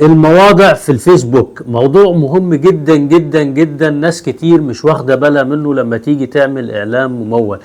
المواضع في الفيسبوك موضوع مهم جدا جدا جدا، ناس كتير مش واخدة بالها منه. لما تيجي تعمل اعلان ممول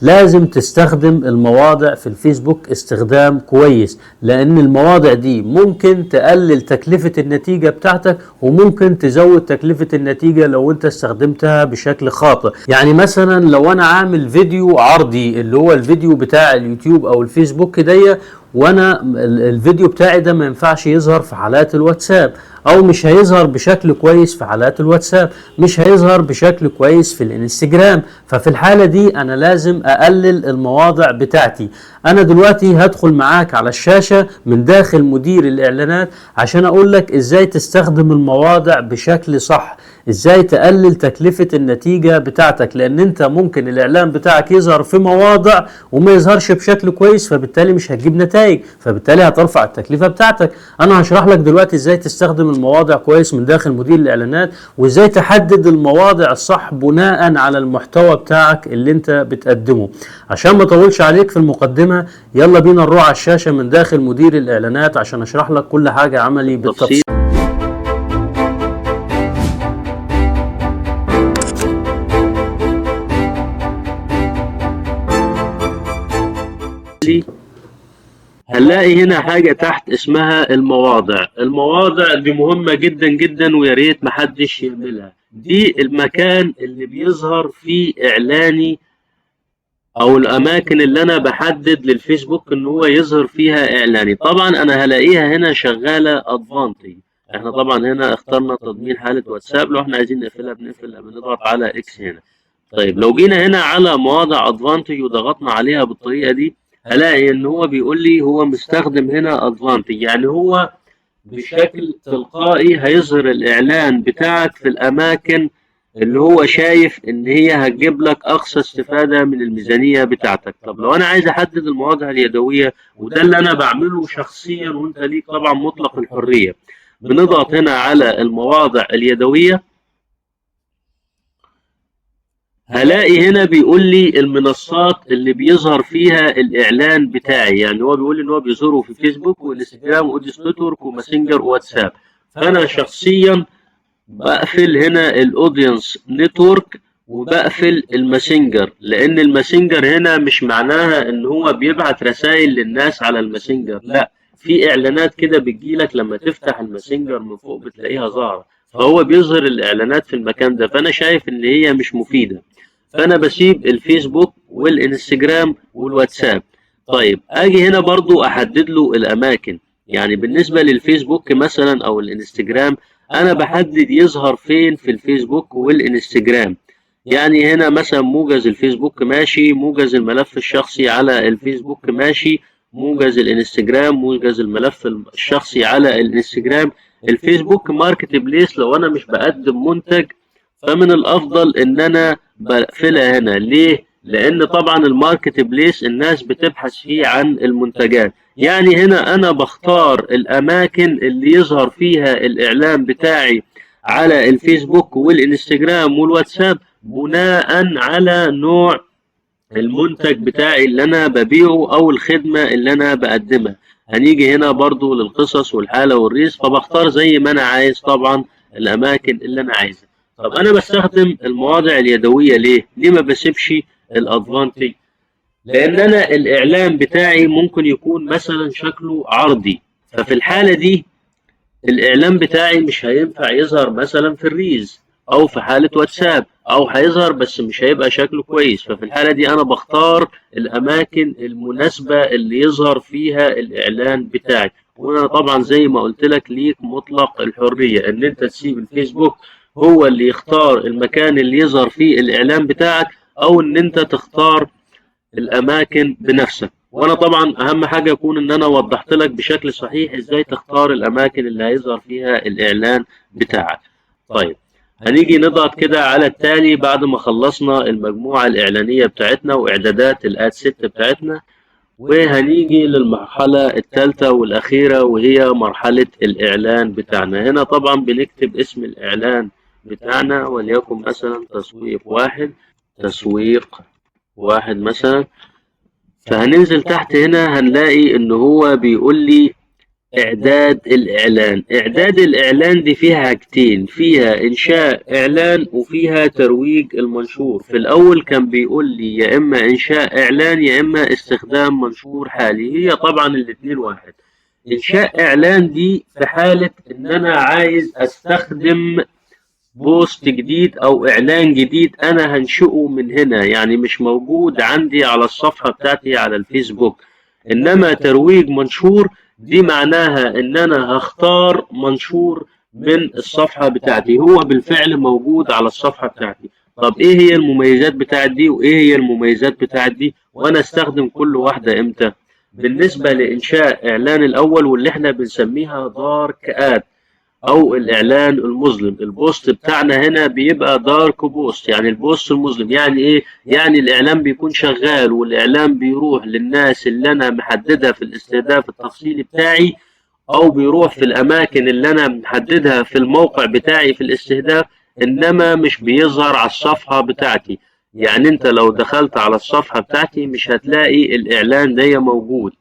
لازم تستخدم المواضع في الفيسبوك استخدام كويس، لان المواضع دي ممكن تقلل تكلفة النتيجة بتاعتك وممكن تزود تكلفة النتيجة لو انت استخدمتها بشكل خاطئ. يعني مثلا لو انا عامل فيديو عرضي اللي هو الفيديو بتاع اليوتيوب او الفيسبوك دي، وانا الفيديو بتاعي ده ما ينفعش يظهر في حالات الواتساب، او مش هيظهر بشكل كويس في حالات الواتساب، مش هيظهر بشكل كويس في الانستجرام، ففي الحالة دي انا لازم اقلل المواضع بتاعتي. انا دلوقتي هدخل معاك على الشاشة من داخل مدير الاعلانات عشان اقول لك ازاي تستخدم المواضع بشكل صح، ازاي تقلل تكلفة النتيجة بتاعتك، لان انت ممكن الاعلان بتاعك يظهر في مواضع وما يظهرش بشكل كويس، فبالتالي مش هتجيب نتائج، فبالتالي هترفع التكلفة بتاعتك. انا هشرح لك دلوقتي ازاي تستخدم المواضع كويس من داخل مدير الاعلانات، وازاي تحدد المواضع الصح بناء على المحتوى بتاعك اللي انت بتقدمه. عشان ما اطولش عليك في المقدمة، يلا بينا نروح على الشاشة من داخل مدير الاعلانات عشان اشرح لك كل حاجة عملي بالتفصيل. هنلاقي هنا حاجة تحت اسمها المواضع. المواضع دي مهمة جدا جدا ويا ريت محدش يعملها. دي المكان اللي بيظهر فيه اعلاني، او الاماكن اللي انا بحدد للفيسبوك ان هو يظهر فيها اعلاني. طبعا انا هلاقيها هنا شغالة advantage. احنا طبعا هنا اخترنا تضمين حالة واتساب، لو احنا عايزين نقفلها بنقفلها، بنضغط على X هنا. طيب لو جينا هنا على مواضع advantage وضغطنا عليها بالطريقة دي، هلاقي ان هو بيقول لي هو مستخدم هنا advantage، يعني هو بشكل تلقائي هيظهر الاعلان بتاعك في الاماكن اللي هو شايف ان هي هتجيب لك اقصى استفادة من الميزانية بتاعتك. طب لو انا عايز احدد المواضع اليدوية، وده اللي انا بعمله شخصيا وانت ليك طبعا مطلق الحرية، بنضغط هنا على المواضع اليدوية، هلاقي هنا بيقول لي المنصات اللي بيظهر فيها الإعلان بتاعي، يعني هو بيقول لي إن هو بيظهره في فيسبوك وإنستجرام و Audience Network وماسنجر وواتساب. فأنا شخصيا بقفل هنا ال Audience Network وبقفل الماسنجر، لأن الماسنجر هنا مش معناها إن هو بيبعت رسائل للناس على الماسنجر، لا، في إعلانات كده بتجيلك لما تفتح الماسنجر من فوق بتلاقيها ظاهرة، فهو بيظهر الإعلانات في المكان ده، فأنا شايف إن هي مش مفيدة، فأنا بسيب الفيسبوك والإنستجرام والواتساب. طيب أجي هنا برضو أحدد له الأماكن، يعني بالنسبة للفيسبوك مثلا أو الإنستجرام أنا بحدد يظهر فين في الفيسبوك والإنستجرام. يعني هنا مثلا موجز الفيسبوك ماشي، موجز الملف الشخصي على الفيسبوك ماشي، موجز الإنستجرام، موجز الملف الشخصي على الإنستجرام. الفيسبوك Marketplace لو أنا مش بقدم منتج فمن الأفضل إن أنا بقفلها هنا. ليه؟ لأن طبعا ال Marketplace الناس بتبحث فيه عن المنتجات، يعني هنا أنا بختار الأماكن اللي يظهر فيها الإعلان بتاعي على الفيسبوك والإنستجرام والواتساب بناء على نوع المنتج بتاعي اللي أنا ببيعه أو الخدمة اللي أنا بقدمها. هنيجي هنا برضو للقصص والحالة وال reels، فبختار زي ما أنا عايز طبعا الأماكن اللي أنا عايزها. طب أنا بستخدم المواضع اليدوية ليه؟ ليه ما بسيبش ال advantage؟ لأن أنا الإعلان بتاعي ممكن يكون مثلا شكله عرضي، ففي الحالة دي الإعلان بتاعي مش هينفع يظهر مثلا في ال reels أو في حالة واتساب، أو هيظهر بس مش هيبقى شكله كويس. ففي الحالة دي أنا بختار الأماكن المناسبة اللي يظهر فيها الإعلان بتاعي. وأنا طبعا زي ما قلت لك ليك مطلق الحرية إن أنت تسيب الفيسبوك هو اللي يختار المكان اللي يظهر فيه الإعلان بتاعك، أو إن أنت تختار الأماكن بنفسك. وأنا طبعا أهم حاجة يكون إن أنا وضحت لك بشكل صحيح إزاي تختار الأماكن اللي هيظهر فيها الإعلان بتاعك. طيب هنيجي نضغط كده على التالي بعد ما خلصنا المجموعة الإعلانية بتاعتنا وإعدادات ال ad set بتاعتنا، وهنيجي للمرحلة الثالثة والأخيرة وهي مرحلة الإعلان بتاعنا. هنا طبعا بنكتب اسم الإعلان بتاعنا، وليكن مثلا تسويق واحد، تسويق واحد مثلا. فهننزل تحت هنا هنلاقي إن هو بيقول لي إعداد الإعلان. إعداد الإعلان دي فيها حاجتين، فيها إنشاء إعلان وفيها ترويج المنشور. في الأول كان بيقول لي يا إما إنشاء إعلان يا إما استخدام منشور حالي، هي طبعا الاتنين واحد. إنشاء إعلان دي في حالة إن أنا عايز أستخدم post جديد أو إعلان جديد أنا هنشئه من هنا، يعني مش موجود عندي على الصفحة بتاعتي على الفيسبوك. إنما ترويج منشور دي معناها إن أنا هختار منشور من الصفحة بتاعتي، هو بالفعل موجود على الصفحة بتاعتي. طب إيه هي المميزات بتاعت دي وإيه هي المميزات بتاعت دي، وأنا أستخدم كل واحدة إمتى؟ بالنسبة لإنشاء إعلان الأول واللي إحنا بنسميها dark ad أو الإعلان المظلم، ال post بتاعنا هنا بيبقى dark post، يعني ال post المظلم. يعني إيه؟ يعني الإعلان بيكون شغال والإعلان بيروح للناس اللي أنا محددها في الاستهداف التفصيلي بتاعي، أو بيروح في الأماكن اللي أنا محددها في الموقع بتاعي في الاستهداف، إنما مش بيظهر على الصفحة بتاعتي. يعني أنت لو دخلت على الصفحة بتاعتي مش هتلاقي الإعلان ده موجود.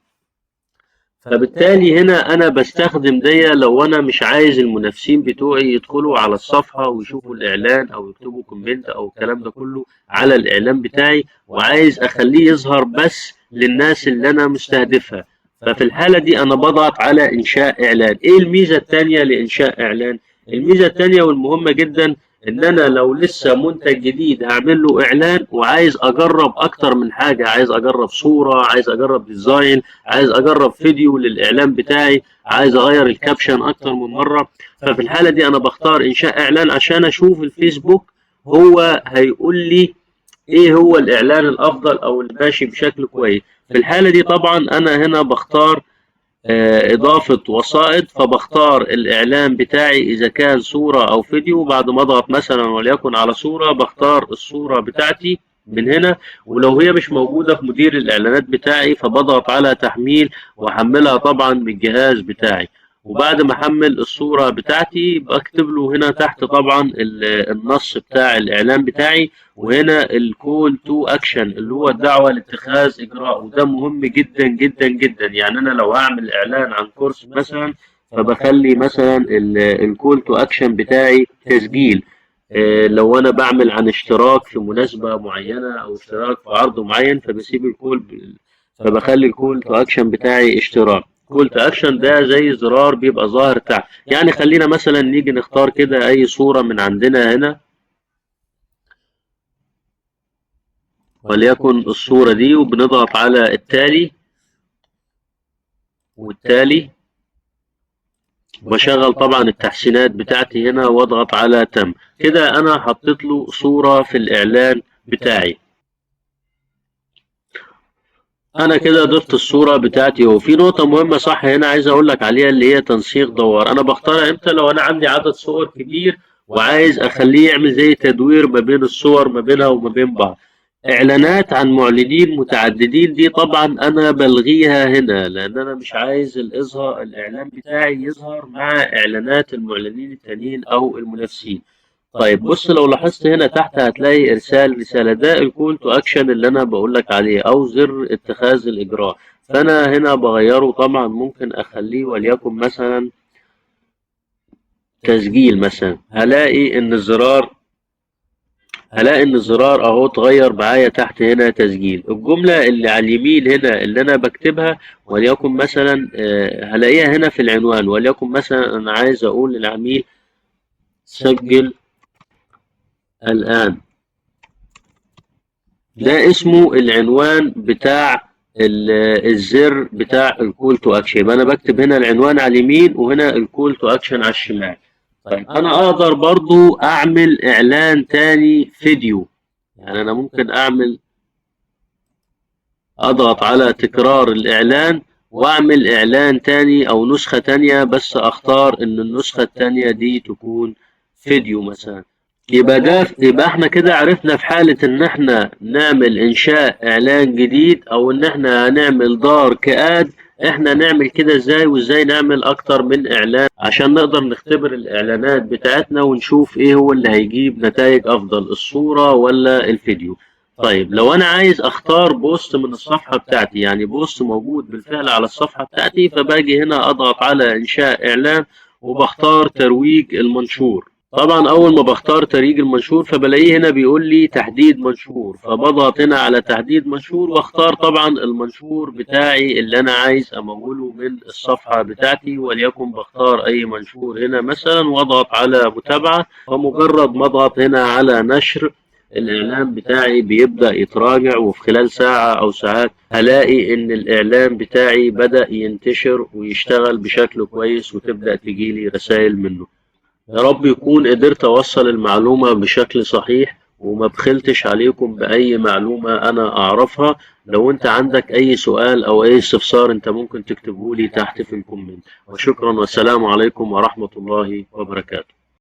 فبالتالي هنا أنا بستخدم دي لو أنا مش عايز المنافسين بتوعي يدخلوا على الصفحة ويشوفوا الإعلان أو يكتبوا comment أو الكلام ده كله على الإعلان بتاعي، وعايز أخليه يظهر بس للناس اللي أنا مستهدفها. ففي الحالة دي أنا بضغط على إنشاء إعلان. إيه الميزة التانية لإنشاء إعلان؟ الميزة التانية والمهمة جدا إن أنا لو لسه منتج جديد هعمل له إعلان وعايز أجرب أكتر من حاجة، عايز أجرب صورة، عايز أجرب design، عايز أجرب فيديو للإعلان بتاعي، عايز أغير ال caption أكتر من مرة. ففي الحالة دي أنا بختار إنشاء إعلان عشان أشوف الفيسبوك هو هيقول لي إيه هو الإعلان الأفضل أو اللي ماشي بشكل كويس. في الحالة دي طبعا أنا هنا بختار إضافة وسائط، فبختار الإعلان بتاعي إذا كان صورة أو فيديو. بعد ما أضغط مثلا وليكن على صورة بختار الصورة بتاعتي من هنا، ولو هي مش موجودة في مدير الإعلانات بتاعي فبضغط على تحميل وأحملها طبعا من الجهاز بتاعي. وبعد ما أحمل الصورة بتاعتي بكتب له هنا تحت طبعا النص بتاع الإعلان بتاعي، وهنا ال call to action اللي هو الدعوة لاتخاذ إجراء، وده مهم جدا جدا جدا. يعني أنا لو هعمل إعلان عن كورس مثلا فبخلي مثلا ال call to action بتاعي تسجيل. لو أنا بعمل عن اشتراك في مناسبة معينة أو اشتراك في عرض معين فبسيب ال call، فبخلي ال call to action بتاعي اشتراك. call to action ده زي زرار بيبقى ظاهر تحت. يعني خلينا مثلا نيجي نختار كده اي صورة من عندنا هنا، وليكن الصورة دي، وبنضغط على التالي والتالي، وبشغل طبعا التحسينات بتاعتي هنا واضغط على تم. كده انا حطيت له صورة في الاعلان بتاعي. انا كده ضفت الصورة بتاعتي. وفي نقطة مهمة صح هنا عايز اقول لك عليها اللي هي تنسيق دوار. انا بختارها امتى؟ لو انا عندي عدد صور كبير وعايز اخليه يعمل زي تدوير ما بين الصور ما بينها وما بين بعض. اعلانات عن معلنين متعددين دي طبعا انا بلغيها هنا، لان انا مش عايز الاعلان بتاعي يظهر مع اعلانات المعلنين التانيين او المنافسين. طيب بص لو لاحظت هنا تحت هتلاقي ارسال رسالة، ده ال call to action اللي انا بقول لك عليه او زر اتخاذ الاجراء. فانا هنا بغيره طبعا، ممكن اخليه وليكن مثلا تسجيل مثلا. هلاقي ان الزرار اهو اتغير معايا تحت هنا تسجيل. الجملة اللي على اليمين هنا اللي انا بكتبها وليكن مثلا، هلاقيها هنا في العنوان، وليكن مثلا انا عايز اقول للعميل سجل الآن. ده اسمه العنوان بتاع الزر بتاع ال call to action. يبقى انا بكتب هنا العنوان على اليمين وهنا ال call to action على الشمال. طيب انا اقدر برضو اعمل اعلان تاني فيديو، يعني انا ممكن اضغط على تكرار الاعلان واعمل اعلان تاني او نسخة تانية، بس اختار ان النسخة التانية دي تكون فيديو مثلا. يبقى احنا كده عرفنا في حالة ان احنا نعمل انشاء اعلان جديد او ان احنا هنعمل dark ad، احنا نعمل كده ازاي، وازاي نعمل اكتر من اعلان عشان نقدر نختبر الاعلانات بتاعتنا ونشوف ايه هو اللي هيجيب نتائج افضل، الصورة ولا الفيديو. طيب لو انا عايز اختار post من الصفحة بتاعتي، يعني post موجود بالفعل على الصفحة بتاعتي، فباجي هنا اضغط على انشاء اعلان وبختار ترويج المنشور. طبعا اول ما بختار ترويج المنشور فبلاقيه هنا بيقول لي تحديد منشور، فبضغط هنا على تحديد منشور واختار طبعا المنشور بتاعي اللي انا عايز اموله من الصفحة بتاعتي، وليكن بختار اي منشور هنا مثلا واضغط على متابعة. ومجرد ما اضغط هنا على نشر، الإعلان بتاعي بيبدأ يتراجع، وفي خلال ساعة أو ساعات هلاقي إن الإعلان بتاعي بدأ ينتشر ويشتغل بشكل كويس، وتبدأ تجيلي رسائل منه. يا رب يكون قدرت أوصل المعلومة بشكل صحيح وما بخلتش عليكم بأي معلومة أنا أعرفها. لو أنت عندك أي سؤال أو أي استفسار أنت ممكن تكتبه لي تحت في ال comment. وشكرا والسلام عليكم ورحمة الله وبركاته.